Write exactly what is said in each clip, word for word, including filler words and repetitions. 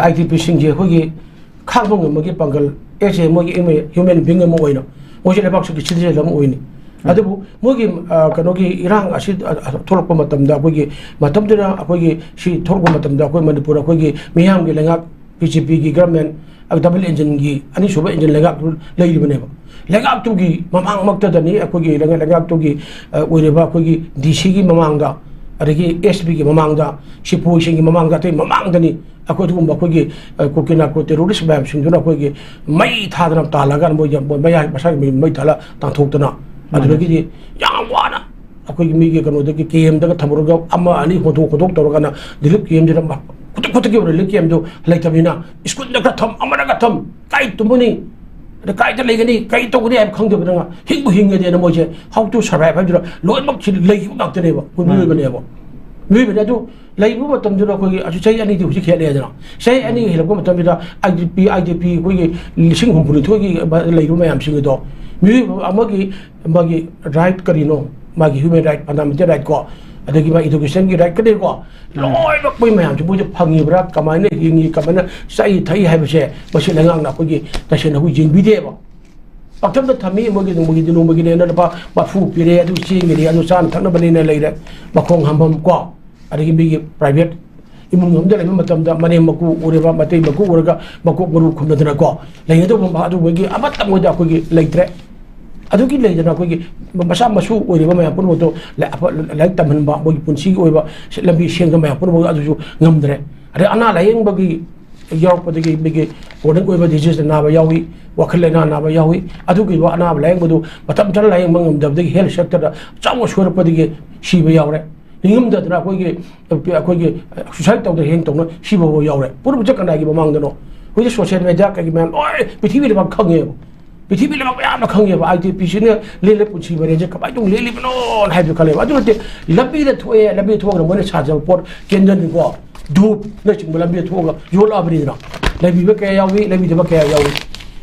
I D ꯄꯤꯁꯤꯡꯁꯦ ꯑꯩꯈꯣꯏꯒꯤ ꯈꯥꯡꯕ ꯉꯝꯕꯒꯤ ꯄꯥꯡꯒꯜ, ꯑꯦꯁ ꯑꯦ ꯃꯣꯏꯒꯤ ꯍ꯭ꯌꯨꯃꯦꯟ ꯕꯤꯡ ꯑꯃ ꯑꯣꯏꯅ ꯃꯣꯏꯁꯦ ꯂꯩꯕꯥꯛꯁꯤꯒꯤ ꯁꯤꯇꯤꯖꯦꯟ ꯑꯃ ꯑꯣꯏꯅꯤ꯫ ꯑꯗꯨꯕꯨ ꯃꯣꯏꯒꯤ, ꯑ, ꯀꯩꯅꯣꯒꯤ ꯏꯔꯥꯡ ꯑꯁꯤ, ꯑ, ꯑ, ꯊꯣꯛꯂꯛꯄ ꯃꯇꯝꯗ, ꯑꯩꯈꯣꯏꯒꯤ ꯃꯇꯝꯗꯨꯗ ꯑꯩꯈꯣꯏꯒꯤ ꯁꯤ ꯊꯣꯛꯂꯛꯄ ꯃꯇꯝꯗ ꯑꯩꯈꯣꯏ ꯃꯅꯤꯄꯨꯔ ꯑꯩꯈꯣꯏꯒꯤ ꯃꯤꯌꯥꯝꯒꯤ ꯂꯩꯉꯥꯛ, ꯕꯤ ꯖꯦ ꯄꯤꯒꯤ ꯒꯔꯃꯦꯟ, ꯑ, ꯗꯕꯜ ꯏꯟꯖꯤꯟꯒꯤ ꯑꯅꯤꯁꯨꯕ ꯏꯟꯖꯤꯟ ꯂꯩꯉꯥꯛꯇꯨ ꯂꯩꯔꯤꯕꯅꯦꯕ꯫ ꯂꯩꯉꯥꯛꯇꯨꯒꯤ ꯃꯃꯥꯡꯃꯛꯇꯗꯅꯤ ꯑꯩꯈꯣꯏꯒꯤ ꯂꯩꯉꯥꯛ-, ꯂꯩꯉꯥꯛꯇꯨꯒꯤ, ꯑ, ꯑꯣꯏꯔꯤꯕ ꯑꯩꯈꯣꯏꯒꯤ ꯗꯤ ꯁꯤꯒꯤ ꯃꯃꯥꯡꯗ, ꯑꯗꯒꯤ ꯑꯦꯁ ꯄꯤꯒꯤ ꯃꯃꯥꯡꯗ, ꯁꯤꯄꯣꯏꯁꯤꯡꯒꯤ ꯃꯃꯥꯡꯗ, ꯑꯇꯩ ꯃꯃꯥꯡꯗꯅꯤ ꯑꯩꯈꯣꯏ ꯑꯗꯨꯒꯨꯝꯕ ꯑꯩꯈꯣꯏꯒꯤ, ꯑ, ꯀꯨꯀꯤ ꯅꯥꯔꯀꯣ ꯇꯦꯔꯣꯔꯤꯁ ꯃꯌꯥꯝꯁꯤꯡꯗꯨꯅ ꯑꯩꯈꯣꯏꯒꯤ ꯃꯩ ꯊꯥꯗꯅ ꯇꯥꯜꯂꯒ ꯃꯣꯏ, ꯃꯣꯏ ꯃꯌꯥ ꯃꯁꯥꯒꯤ ꯃꯩ, ꯃꯩ ꯊꯥꯜꯂ ꯇꯥꯟꯊꯣꯛꯇꯅ, ꯃꯥꯅꯦ꯫ ꯑꯗꯨꯗꯒꯤꯗꯤ ꯌꯥꯝ ꯋꯥꯅ ꯑꯩꯈꯣꯏꯒꯤ ꯃꯤꯒꯤ ꯀꯩꯅꯣꯗꯒꯤ ꯀꯦꯝꯗꯒ ꯊꯝꯃꯨꯔꯒ ꯑꯃ ꯑꯅꯤ ꯍꯣꯟꯗꯣꯛ ꯍꯣꯟꯗꯣꯛ ꯇꯧꯔꯒꯅ ꯔꯤꯂꯤꯐ ꯀꯦꯝꯁꯤꯗ ꯃ-, ꯈꯨꯗꯛ ꯈꯨꯗꯛꯀꯤ ꯑꯣꯏꯕ ꯔꯤꯂꯤꯐ ꯀꯦꯝꯗꯣ ꯂꯩꯇꯕꯅꯤꯅ ꯁ꯭ꯀꯨꯜꯗ ꯈꯔ ꯊꯝ, ꯑꯃꯅ ꯈꯔ ꯊꯝ, ꯀꯥꯏ ꯇꯨꯝꯃꯅꯤ? ꯑꯗ ꯀꯥꯏꯗ ꯂꯩꯒꯅꯤ? ꯀꯩ ꯇꯧꯒꯅꯤ ꯍꯥꯏꯕ ꯈꯪꯗꯕꯅꯤꯅ ꯍꯤꯡꯕꯨ ꯍꯤꯡꯉꯗꯤꯅ ꯃꯣꯏꯁꯦ how to survive ꯍꯥꯏꯕꯗꯨꯗ ꯂꯣꯏꯅꯃꯛ ꯁꯤ ꯂꯩꯈꯤꯕ ꯉꯥꯛꯇꯅꯦꯕ꯫ ꯑꯩꯈꯣꯏ ꯃꯥꯅꯦ꯫ ꯃꯤꯑꯣꯏꯕꯅꯦꯕ꯫ ꯃꯤꯑꯣꯏꯕꯅꯤ ꯑꯗꯨ ꯂꯩꯕ ꯃꯇꯝꯗꯨꯗ ꯑꯩꯈꯣꯏꯒꯤ ꯑꯁꯤ ꯆꯍꯤ ꯑꯅꯤꯗꯤ ꯍꯧꯖꯤꯛ ꯍꯦꯜꯂꯛꯑꯦꯗꯅ꯫ ꯆꯍꯤ ꯑꯅꯤ ꯍꯦꯜꯂꯛꯄ ꯃꯇꯝꯁꯤꯗ I D P, I D ꯄꯤ ꯑꯩꯈꯣꯏꯒꯤ ꯂꯤꯁꯤꯡ ꯍꯨꯝꯐꯨꯅꯤꯊꯣꯏꯒꯤ ꯂꯩꯔꯤꯕ ꯃꯌꯥꯝꯁꯤꯡ ꯑꯗꯣ ꯃꯤꯑꯣꯏꯕ ꯑꯃꯒꯤ, ꯃꯥꯒꯤ ꯔꯥꯏꯠ ꯀꯔꯤꯅꯣ? ꯃꯥꯒꯤ ꯍ꯭ꯌꯨꯃꯦꯟ ꯔꯥꯏꯠ, ꯐꯟꯗꯥꯃꯦꯟꯇꯦꯜ ꯔꯥꯏꯠ ꯀꯣ, ꯑꯗꯒꯤ ꯃꯥ ꯏꯗꯨꯀꯦꯁꯟꯒꯤ ꯔꯥꯏꯠ ꯀꯗꯩꯀꯣ, ꯂꯣꯏꯅꯃꯛ ꯃꯣꯏ ꯃꯌꯥꯝꯁꯦ ꯃꯣꯏꯁꯦ ꯐꯪꯉꯤꯕ꯭ꯔꯥ, ꯀꯃꯥꯏꯅ ꯍꯤꯡꯉꯤ, ꯀꯃꯥꯏꯅ ꯆꯥꯏ ꯊꯛꯏ ꯍꯥꯏꯕꯁꯦ ꯃꯁꯤ ꯂꯩꯉꯥꯛꯅ ꯑꯩꯈꯣꯏꯒꯤ ꯇꯁꯦꯡꯅ ꯑꯩꯈꯣꯏ ꯌꯦꯡꯕꯤꯗꯦꯕ꯫ ꯄꯥꯛꯊꯝꯗ ꯊꯝꯃꯤ, ꯃꯣꯏꯒꯤ ꯅꯣꯡꯃꯒꯤ, ꯅꯣꯡꯃꯒꯤꯅꯦꯅ ꯂꯨꯄꯥ ꯃꯔꯐꯨ ꯄꯤꯔꯦ, ꯑꯗꯨ ꯆꯦꯡꯒꯤꯅꯦ, ꯑꯗꯨ ꯆꯥꯅ ꯊꯛꯅꯕꯅꯦꯅ ꯂꯩꯔꯦ, ꯃꯈꯣꯡ ꯍꯥꯝꯐꯝ ꯀꯣ, ꯑꯗꯒꯤ ꯃꯤꯒꯤ ꯄ꯭ꯔꯥꯏꯚꯦꯠ ꯏꯃꯨꯡ ꯑꯃꯗ ꯂꯩꯕ ꯃꯇꯝꯗ ꯃꯅꯦꯝ ꯃꯀꯨ ꯎꯔꯦꯕ, ꯃꯇꯩ ꯃꯀꯨ ꯎꯔꯒ ꯃꯀꯣꯛ ꯃꯔꯨ ꯈꯨꯝꯅꯗꯅꯀꯣ ꯂꯩꯒꯗꯧꯕ ꯑꯗꯨꯒꯤ ꯑꯃꯠꯇ ꯃꯣꯏꯗ ꯑꯩꯈꯣꯏꯒꯤ ꯂꯩꯇ꯭ꯔꯦ꯫ ꯑꯗꯨꯒꯤ ꯂꯩꯗꯅ ꯑꯩꯈꯣꯏꯒꯤ ꯃꯆꯥ ꯃꯁꯨ ꯑꯣꯏꯔꯤꯕ ꯃꯌꯥꯝ ꯄꯨꯝꯅꯃꯛꯇꯣ ꯂꯥꯏ-, ꯑꯐ-, ꯂꯥꯏꯔꯤꯛ ꯇꯝꯍꯟꯕ, ꯃꯣꯏꯒꯤ ꯄꯨꯟꯁꯤꯒꯤ ꯑꯣꯏꯕ ꯁꯤ-, ꯂꯝꯕꯤ ꯁꯦꯝꯕ ꯃꯌꯥꯝ ꯄꯨꯝꯅꯃꯛ ꯑꯗꯨꯁꯨ ꯉꯝꯗ꯭ꯔꯦ꯫ ꯑꯗꯩ ꯑꯅꯥ ꯂꯥꯏꯌꯦꯡꯕꯒꯤ ꯌꯥꯎꯔꯛꯄꯗꯒꯤ ꯃꯤꯒꯤ ꯀ꯭ꯔꯣꯅꯤꯛ ꯑꯣꯏꯕ ꯗꯤꯖꯤꯁꯇ ꯅꯥꯕ ꯌꯥꯎꯏ, ꯋꯥꯈꯜ ꯂꯩꯅꯥ ꯅꯥꯕ ꯌꯥꯎꯏ꯫ ꯑꯗꯨꯒꯤ ꯑꯅꯥꯕ ꯂꯥꯏꯌꯦꯡꯕꯗꯨ ꯃꯇꯝ ꯆꯥꯅ ꯂꯥꯏꯌꯦꯡꯕ ꯉꯝꯗꯕꯗꯒꯤ ꯍꯦꯜꯊ ꯁꯦꯛꯇꯔꯗ ꯆꯥꯎꯅ ꯁꯣꯏꯔꯛꯄꯗꯒꯤ ꯁꯤꯕ ꯌꯥꯎꯔꯦ꯫ ꯅꯤꯡꯉꯝꯗꯕꯗꯅ ꯑꯩꯈꯣꯏꯒꯤ, ꯑꯩꯈꯣꯏꯒꯤ ꯁꯨꯁꯥꯏꯠ ꯇꯧꯗꯅ ꯍꯦꯟ ꯇꯧꯅ ꯁꯤꯕ ꯐꯥꯎ ꯌꯥꯎꯔꯦ꯫ ꯄꯨꯝꯅꯃꯛꯁꯦ ꯀꯅꯥꯒꯤ ꯃꯃꯥꯡꯗꯅꯣ? ꯍꯧꯖꯤꯛ ꯁꯣꯁꯤꯌꯦꯜ ꯃꯦꯗꯤꯌꯥ ꯀꯩꯒꯤ ꯃꯌꯥꯝ ꯂꯣꯏ ꯄ꯭ꯔꯤꯊꯤꯕꯤ ꯂꯩꯕꯥꯛ ꯈꯪꯉꯦꯕ꯫ ꯄ꯭ꯔꯤꯊꯤꯕꯤ ꯂꯩꯕꯥꯛ ꯃꯌꯥꯝꯅ ꯈꯪꯉꯦꯕ, ꯑꯥꯏ ꯗꯤ ꯄꯤꯁꯤꯅ ꯂꯦꯜꯂꯦ ꯄꯨꯟꯁꯤ ꯃꯔꯦꯟꯁꯦ ꯀꯃꯥꯏꯅ ꯇꯧꯅ ꯂꯦꯜꯂꯤꯕꯅꯣꯅ ꯍꯥꯏꯕꯗꯨ ꯈꯜꯂꯦꯕ꯫ ꯑꯗꯨ ꯅꯠꯇꯦ, ꯂꯝꯕꯤꯗ ꯊꯣꯛꯑꯦ, ꯂꯝꯕꯤꯗ ꯊꯣꯛꯑꯒ ꯃꯣꯏꯅ ꯁꯥꯖꯕ ꯄꯣꯠ, ꯀꯦꯟꯗꯜꯅꯤꯀꯣ, ꯙꯨꯞꯅꯆꯤꯡꯕ ꯂꯝꯕꯤꯗ ꯊꯣꯛꯑꯒ ꯌꯣꯜꯂꯛꯑꯕꯅꯤꯗꯅ꯫ ꯂꯩꯕꯤꯕ ꯀꯌꯥ ꯌꯥꯎꯏ, ꯂꯩꯕꯤꯗꯕ ꯀꯌꯥ ꯌꯥꯎꯏ꯫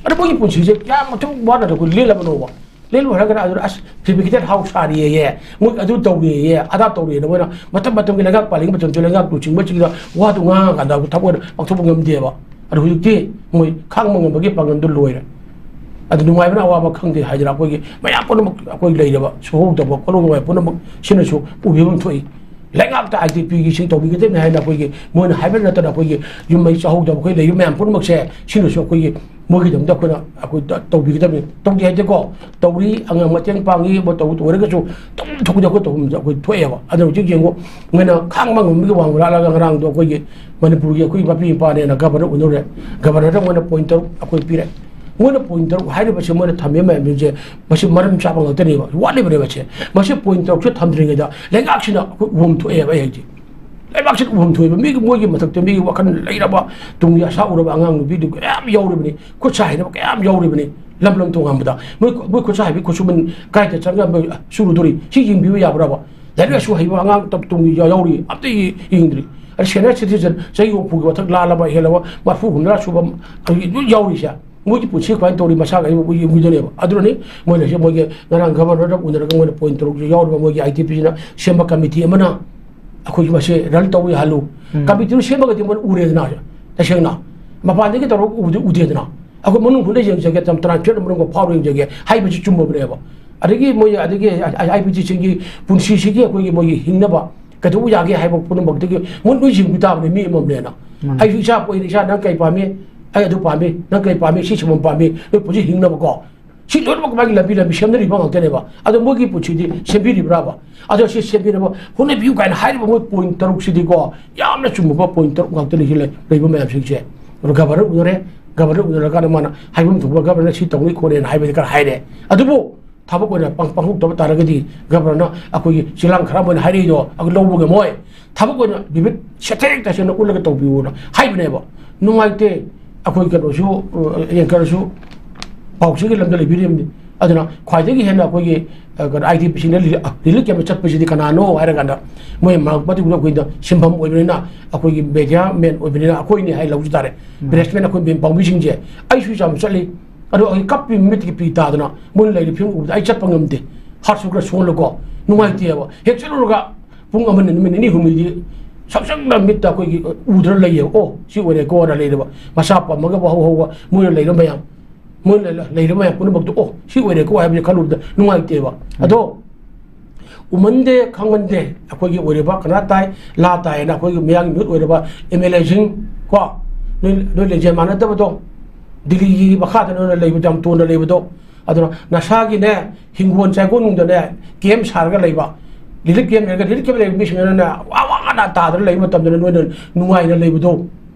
ꯑꯗ ꯃꯣꯏꯒꯤ ꯄꯨꯟꯁꯤꯁꯦ ꯀꯌꯥꯝ ꯑꯊꯨꯝ ꯋꯥꯅ ꯑꯩꯈꯣꯏ ꯂꯦꯜꯂꯕꯅꯣꯕ? ꯂꯦꯟ ꯂꯣꯏꯔꯒꯅ ꯑꯗꯨꯗ ꯑꯁ fabricated house ꯁꯥꯔꯤꯌꯦ, ꯃꯣꯏ ꯑꯗꯨ ꯇꯧꯔꯤꯌꯦ, ꯑꯗꯥ ꯇꯧꯔꯤꯌꯦꯅ ꯃꯣꯏꯅ ꯃꯇꯝ ꯃꯇꯝꯒꯤ ꯂꯩꯉꯥꯛ ꯄꯥꯜꯂꯤꯉꯩ ꯃꯇꯝꯗ ꯂꯩꯉꯥꯛ ꯂꯨꯆꯤꯡꯕꯁꯤꯡꯗ ꯋꯥꯗꯨ ꯉꯥꯡꯉꯀꯥꯟꯗ ꯊꯕꯛ ꯑꯣꯏꯅ ꯄꯥꯡꯊꯣꯛꯄ ꯉꯝꯗꯦꯕ꯫ ꯑꯗꯨ ꯍꯧꯖꯤꯛꯇꯤ ꯃꯣꯏ ꯈꯥꯡꯕ ꯉꯝꯕꯒꯤ ꯄꯥꯡꯒꯜꯗꯨ ꯂꯣꯏꯔꯦ꯫ ꯑꯗꯨ ꯅꯨꯡꯉꯥꯏꯕꯅ ꯑꯋꯥꯕ ꯈꯪꯗꯦ ꯍꯥꯏꯗꯅ ꯑꯩꯈꯣꯏꯒꯤ ꯃꯌꯥꯝ ꯄꯨꯝꯅꯃꯛ ꯑꯩꯈꯣꯏ ꯂꯩꯔꯕ ꯁꯨꯍꯧꯗꯕ ꯈꯣꯠꯍꯧꯗꯕ ꯄꯨꯝꯅꯃꯛ ꯁꯤꯅꯁꯨ ꯎꯕꯤꯐꯝ ꯊꯣꯛꯏ꯫ ꯂꯩꯉꯥꯛꯇ ꯑꯥꯏ ꯇꯤ ꯄꯤꯒꯤ ꯁꯤꯡ ꯇꯧꯕꯤꯒꯗꯕꯅꯤ ꯍꯥꯏꯅ ꯑꯩꯈꯣꯏꯒꯤ ꯃꯣꯏꯅ ꯍꯥꯏꯕ ꯅꯠꯇꯅ ꯑꯩꯈꯣꯏꯒꯤ ꯌꯨꯝ ꯃꯩ ꯆꯥꯍꯧꯗꯕ ꯑꯩꯈꯣꯏ ꯂꯩꯔꯤꯕ ꯃꯌꯥꯝ ꯄꯨꯝꯅꯃꯛꯁꯦ ꯁꯤꯅꯁꯨ ꯑꯩꯈꯣꯏꯒꯤ ꯃꯣꯏꯒꯤꯗꯃꯛꯇ ꯑꯩꯈꯣꯏꯅ ꯑꯩꯈꯣꯏ ꯇ-, ꯇꯧꯕꯤꯒꯗꯕꯅꯤ꯫ ꯇꯧꯗꯦ ꯍꯥꯏꯗꯦꯀꯣ, ꯇꯧꯔꯤ, ꯑꯉꯥꯡ ꯃꯇꯦꯡ ꯄꯥꯡꯉꯤ, ꯑꯃ ꯇꯧ-, ꯑꯣꯏꯔꯒꯁꯨ ꯇꯧꯐꯝ ꯊꯣꯛꯄꯗꯤ ꯑꯩꯈꯣꯏ ꯇꯧꯐꯝꯁꯦ ꯑꯩꯈꯣꯏ ꯊꯣꯛꯑꯦꯕ꯫ ꯑꯗꯨꯅ ꯍꯧꯖꯤꯛ ꯌꯦꯡꯉꯨ, ꯃꯣꯏꯅ ꯈꯥꯡꯕ ꯉꯝꯕꯒꯤ ꯋꯥꯡꯃ ꯂꯥꯛꯂꯒ ꯉꯔꯥꯡꯗꯣ ꯑꯩꯈꯣꯏꯒꯤ ꯃꯅꯤꯄꯨꯔꯒꯤ ꯑꯩꯈꯣꯏ ꯃꯄꯤ ꯃꯄꯥꯅꯦꯅ ꯒꯕꯔꯅꯔ ꯎꯅꯔꯦ꯫ ꯒꯕꯔꯅꯔꯗ ꯃꯣꯏꯅ ꯄꯣꯏꯟ ꯇꯔꯨꯛ ꯑꯩꯈꯣꯏ ꯄꯤꯔꯦ꯫ ꯃꯣꯏꯅ ꯄꯣꯏꯟ ꯇꯔꯨꯛ ꯍꯥꯏꯔꯤꯕꯁꯦ, ꯃꯣꯏꯅ ꯊꯝꯃꯤꯕ ꯃꯌꯥꯝꯁꯤꯡꯁꯦ ꯃꯁꯤ ꯃꯔꯝ ꯆꯥꯕ ꯉꯥꯛꯇꯅꯦꯕ, ꯋꯥꯠꯂꯤꯕꯅꯦꯕ ꯁꯦ꯫ ꯃꯁꯤ ꯄꯣꯏꯟ ꯇꯔꯨꯛꯁꯦ ꯊꯝꯗ꯭ꯔꯤꯉꯩꯗ ꯂꯩꯉꯥꯛꯁꯤꯅ ꯑꯩꯈꯣꯏ ꯎꯐꯝ ꯊꯣꯛꯑꯦꯕ ꯑꯩ ꯍꯥꯏꯁꯦ꯫ ꯂꯩꯕꯥꯛꯁꯤꯗ ꯎꯐꯝ ꯊꯣꯛꯑꯦꯕ꯫ ꯃꯤꯒꯤ, ꯃꯣꯏꯒꯤ ꯃꯊꯛꯇ ꯃꯤꯒꯤ ꯋꯥꯈꯜ ꯂꯩꯔꯕ, ꯇꯨꯡꯒꯤ ꯑꯁꯥ ꯎꯔꯕ ꯑꯉꯥꯡ ꯅꯨꯄꯤꯗꯨ ꯀꯌꯥꯝ ꯌꯥꯎꯔꯤꯕꯅꯤ, ꯈꯨꯠ ꯁꯥ ꯍꯩꯔꯕ ꯀꯌꯥꯝ ꯌꯥꯎꯔꯤꯕꯅꯤ꯫ ꯂꯝ ꯂꯝ ꯇꯣꯉꯥꯟꯕꯗ ꯃꯣꯏ, ꯃꯣꯏ ꯈꯨꯠ ꯁꯥ ꯍꯩꯕꯒꯤ ꯈꯨꯠꯁꯨꯃꯟ ꯀꯥꯏꯗ ꯆꯪꯉꯒ ꯃꯣꯏ ꯁꯨꯔꯨꯗꯣꯔꯤ? ꯁꯤ ꯌꯦꯡꯕꯤꯕ ꯌꯥꯕ꯭ꯔꯕ? ꯂꯥꯏꯔꯤꯛ ꯂꯥꯏꯁꯨ ꯍꯩꯕ ꯑꯉꯥꯡ ꯇꯞ ꯇꯨꯡꯒꯤ ꯌꯥꯎ-, ꯌꯥꯎꯔꯤ, ꯑꯝꯇ ꯌꯦ-, ꯌꯦꯡꯗ꯭ꯔꯤ꯫ ꯑꯗ senior citizen, ꯆꯍꯤ ꯍꯨꯝꯐꯨꯒꯤ ꯃꯊꯛ ꯂꯥꯜꯂꯕ, ꯍꯦꯜꯂꯕ, ꯃꯔꯐꯨ ꯍꯨꯝꯗ꯭ꯔꯥ ꯁꯨꯕ, ꯑꯗꯨꯒꯤ ꯂꯣꯏ ꯌꯥꯎꯔꯤꯁꯦ꯫ ꯃꯣꯏꯒꯤ ꯄꯨꯟꯁꯤ ꯀꯃꯥꯏꯅ ꯇꯧꯔꯤ, ꯃꯁꯥꯒ ꯑꯩꯕꯨ ꯌꯦꯡꯕꯤꯗꯣꯏꯅꯦꯕ꯫ ꯑꯗꯨꯅꯅꯤ ꯃꯣꯏꯅꯁꯨ, ꯃꯣꯏꯒꯤ ꯉꯔꯥꯡ ꯒꯕꯔꯅꯔꯗ ꯎꯅꯔꯒ ꯃꯣꯏꯅ ꯄꯣꯏꯟ ꯇꯔꯨꯛꯁꯦ ꯌꯥꯎꯔꯤꯕ ꯃꯣꯏꯒꯤ ꯑꯥꯏ ꯇꯤ ꯄꯤꯁꯤꯅ ꯁꯦꯝꯕ ꯀꯃꯤꯇꯤ ꯑꯃꯅ ꯑꯩꯈꯣꯏꯒꯤ ꯃꯁꯤ ꯔꯟ ꯇꯧꯕ ꯌꯥꯍꯜꯂꯨ꯫ ꯎꯝ꯫ ꯀꯃꯤꯇꯤꯗꯨ ꯁꯦꯝꯃꯒꯗꯤ ꯃꯣꯏꯅ ꯎꯔꯦꯗꯅ, ꯇꯁꯦꯡꯅ꯫ ꯃꯄꯥꯟꯗꯒꯤ ꯇꯧꯔꯒ ꯎꯕꯗꯤ ꯎꯗꯦꯗꯅ꯫ ꯑꯩꯈꯣꯏ ꯃꯅꯨꯡ ꯍꯨꯠꯅ ꯌꯦꯡꯖꯒꯦ, ꯇꯔꯥꯅꯤꯊꯣꯏ ꯃꯅꯨꯡꯗ ꯐꯥꯎꯔ ꯌꯦꯡꯖꯒꯦ ꯍꯥꯏꯕꯁꯤ ꯆꯨꯝꯃꯕꯅꯦꯕ꯫ ꯑꯗꯒꯤ ꯃꯣꯏ, ꯑꯗꯒꯤ ꯑꯥꯏ ꯄꯤ ꯇꯤ ꯁꯤꯒꯤ ꯄꯨꯟꯁꯤꯁꯤꯒꯤ ꯑꯩꯈꯣꯏꯒꯤ ꯃꯣꯏꯒꯤ ꯍꯤꯡꯅꯕ ꯀꯩꯗꯧꯕ ꯌꯥꯒꯦ ꯍꯥꯏꯕ ꯄꯨꯝꯅꯃꯛꯇꯒꯤ ꯃꯣꯏ ꯂꯣꯏ ꯌꯦꯡꯕꯤ ꯇꯥꯕꯅꯦ, ꯃꯤ ꯑꯃꯃꯝꯅꯦꯅ꯫ ꯎꯝ꯫ ꯑꯩꯁꯨ ꯏꯆꯥ ꯄꯣꯛꯏꯅ, ꯏꯆꯥ ꯅꯪ ꯀꯩ ꯄꯥꯝꯃꯤ? ꯑꯩ ꯑꯗꯨ ꯄꯥꯝꯃꯤ, ꯅꯪ ꯀꯩ ꯄꯥꯝꯃꯤ? ꯁꯤ ꯁꯤꯟꯐꯝ ꯄꯥꯝꯃꯤ, ꯅꯣꯏ ꯄꯨꯟꯁꯤ ꯍꯤꯡꯅꯕꯀꯣ꯫ ꯁꯤ ꯂꯣꯏꯅꯃꯛ ꯃꯥꯒꯤ ꯂꯝꯕꯤ ꯂꯝꯕꯤ ꯁꯦꯝꯅꯔꯤꯕ ꯉꯥꯛꯇꯅꯦꯕ꯫ ꯑꯗꯣ ꯃꯣꯏꯒꯤ ꯄꯨꯟꯁꯤꯗꯤ ꯁꯦꯝꯕꯤꯔꯤꯕ꯭ꯔꯥꯕ? ꯑꯗꯣ ꯁꯤ ꯁꯦꯝꯕꯤꯅꯕ ꯍꯣꯠꯅꯕꯤꯌꯨ ꯀꯥꯏꯅ ꯍꯥꯏꯔꯤꯕ ꯃꯣꯏ ꯄꯣꯏꯟ ꯇꯔꯨꯛꯁꯤꯗꯤꯀꯣ, ꯌꯥꯝꯅ ꯆꯨꯝꯃꯕ ꯄꯣꯏꯟ ꯇꯔꯨꯛ ꯉꯥꯛꯇꯅꯤ ꯁꯤ ꯂꯩ-, ꯂꯩꯕ ꯃꯌꯥꯝꯁꯤꯡꯁꯦ꯫ ꯑꯗꯣ ꯒꯕꯔꯅꯔ ꯎꯅꯔꯦ, ꯒꯕꯔꯅꯔ ꯎꯅꯔꯀꯥꯟꯗ ꯃꯥꯅ ꯍꯥꯏꯐꯝ ꯊꯣꯛꯄ ꯒꯕꯔꯅꯔ ꯁꯤ ꯇꯧꯅꯤ ꯈꯣꯠꯅꯦꯅ ꯍꯥꯏꯕꯗꯤ ꯈꯔ ꯍꯥꯏꯔꯦ꯫ ꯑꯗꯨꯕꯨ ꯊꯕꯛ ꯑꯣꯏꯅ ꯄꯥꯡ-, ꯄꯥꯡꯊꯣꯛꯇꯕ ꯇꯥꯔꯒꯗꯤ ꯒꯕꯔꯅꯔꯅ ꯑꯩꯈꯣꯏꯒꯤ ꯆꯤꯂꯥꯡ ꯈꯔ ꯑꯣꯏꯅ ꯍꯥꯏꯔꯛꯏꯗꯣ ꯑꯩꯈꯣꯏ ꯂꯧꯕ ꯉꯝꯃꯣꯏ꯫ ꯊꯕꯛ ꯑꯣꯏꯅ ꯕꯤꯕꯤꯠ ꯁꯦꯇꯦꯛ ꯇꯁꯦꯡꯅ ꯎꯠꯂꯒ ꯇꯧꯕꯤꯌꯨꯅ ꯍꯥꯏꯕꯅꯦꯕ꯫ ꯅꯨꯡꯉꯥꯏꯇꯦ꯫ ꯑꯩꯈꯣꯏ ꯀꯩꯅꯣꯁꯨ, ꯑ, anchorꯁꯨ ꯄꯥꯎꯆꯦꯒꯤ ꯂꯝꯗ ꯂꯩꯕꯤꯔꯤꯕꯅꯤ꯫ ꯑꯗꯨꯅ ꯈ꯭ꯋꯥꯏꯗꯒꯤ ꯍꯦꯟꯅ ꯑꯩꯈꯣꯏꯒꯤ, ꯑ, ꯀꯩꯅꯣ, ꯑꯥꯏ ꯇꯤ ꯄꯤ ꯁꯤꯅ ꯔꯤꯂꯤ-, ꯑ, relief camp ꯆꯠꯄꯁꯤꯗꯤ ꯀꯅꯥꯅꯣ ꯍꯥꯏꯔꯀꯥꯟꯗ ꯃꯣꯏ ꯃꯔꯛ ꯃꯇꯨꯡꯗ ꯑꯩꯈꯣꯏꯗ ꯁꯤꯟꯐꯝ ꯑꯣꯏꯕꯅꯤꯅ, ꯑꯩꯈꯣꯏꯒꯤ media man ꯑꯣꯏꯕꯅꯤꯅ ꯑꯩꯈꯣꯏꯅꯤ ꯍꯥꯏ ꯂꯧꯖ ꯇꯥꯔꯦ꯫ ꯎꯝ꯫ Press man ꯑꯩꯈꯣꯏ ꯃꯦꯝ ꯄꯥꯎꯃꯤꯁꯤꯡꯁꯦ ꯑꯩꯁꯨ ꯌꯥꯝ ꯆꯠꯂꯤ꯫ ꯑꯗꯣ ꯑꯩ ꯀꯞꯄꯤ, ꯃꯤꯠꯀꯤ ꯄꯤ ꯇꯥꯗꯅ ꯃꯣꯏꯅ ꯂꯩꯔꯤ ꯐꯤꯕꯝ ꯎꯕꯗ ꯑꯩ ꯆꯠꯄ ꯉꯝꯗꯦ꯫ ꯍꯥꯔꯠꯁꯨ ꯈꯔ ꯁꯣꯜꯂꯀꯣ, ꯅꯨꯡꯉꯥꯏꯇꯦꯕ꯫ ꯍꯦꯛ ꯆꯠꯂꯨꯔꯒ ꯄꯨꯡ ꯑꯃꯅꯤ, ꯅꯨꯃꯤꯠ ꯅꯤꯅꯤ ꯍꯨꯝꯅꯤꯗꯤ ꯁꯪꯁꯪꯅ ꯃꯤꯠꯇ ꯑꯩꯈꯣꯏꯒꯤ ꯎꯗ꯭ꯔ ꯂꯩꯌꯦꯕ꯫ "ꯑꯣ, ꯁꯤ ꯑꯣꯏꯔꯦꯀꯣꯅ" ꯂꯩꯔꯕ, ꯃꯁꯥ ꯄꯝꯃꯒ ꯍꯧ ꯍꯧꯕ ꯃꯣꯏꯅ ꯂꯩꯔ ꯃꯌꯥꯝ, ꯃꯣꯏꯅ ꯂꯩ-, ꯂꯩꯔ ꯃꯌꯥꯝ ꯄꯨꯝꯅꯃꯛꯇꯣ, "ꯑꯣ, ꯁꯤ ꯑꯣꯏꯔꯦꯀꯣ" ꯍꯥꯏꯕꯁꯦ ꯈꯜꯂꯨꯕꯗ ꯅꯨꯡꯉꯥꯏꯇꯦꯕ꯫ ꯑꯗꯣ ꯎꯃꯟꯗꯦ ꯈꯪꯃꯟꯗꯦ ꯑꯩꯈꯣꯏꯒꯤ ꯑꯣꯏꯔꯤꯕ ꯀꯅꯥ ꯇꯥꯏ, ꯂꯥ ꯇꯥꯏꯅ ꯑꯩꯈꯣꯏꯒꯤ ꯃꯌꯥꯝꯒꯤ ꯃꯤꯍꯨꯠ ꯑꯣꯏꯔꯕ ꯑꯦꯝ ꯑꯦꯜ ꯑꯦꯁꯤꯡ ꯀꯣ, ꯅꯣꯏ, ꯅꯣꯏ ꯂꯦꯡꯖꯦꯜ ꯃꯥꯟꯅꯗꯕꯗꯣ, ꯗꯤꯜꯂꯤꯒꯤ ꯃꯈꯥꯗ ꯅꯣꯏꯅ ꯂꯩꯕꯗꯣ, ꯌꯥꯝ ꯇꯣꯟꯅ ꯂꯩꯕꯗꯣ, ꯑꯗꯨꯅ ꯅꯁꯥꯒꯤꯅꯦ, ꯍꯤꯡꯒꯣꯜ ꯆꯥꯏꯒꯣꯜꯅꯨꯡꯗꯅꯦ, ꯀꯦꯝ ꯁꯥꯔꯒ ꯂꯩꯕ, ꯔꯤꯂꯤꯐ ꯀꯦꯝ ꯂꯩꯔꯒ, ꯔꯤꯂꯤꯐ ꯀꯦꯝ ꯂꯩꯕ ꯃꯤꯁꯤꯡꯗꯨꯅꯅꯦ ꯋꯥ ꯋꯥꯅ ꯇꯥꯗꯅ ꯂꯩꯕ ꯃꯇꯝꯗꯅ ꯅꯣꯏꯅ ꯅꯨꯡꯉꯥꯏꯅ ꯂꯩꯕꯗꯣ,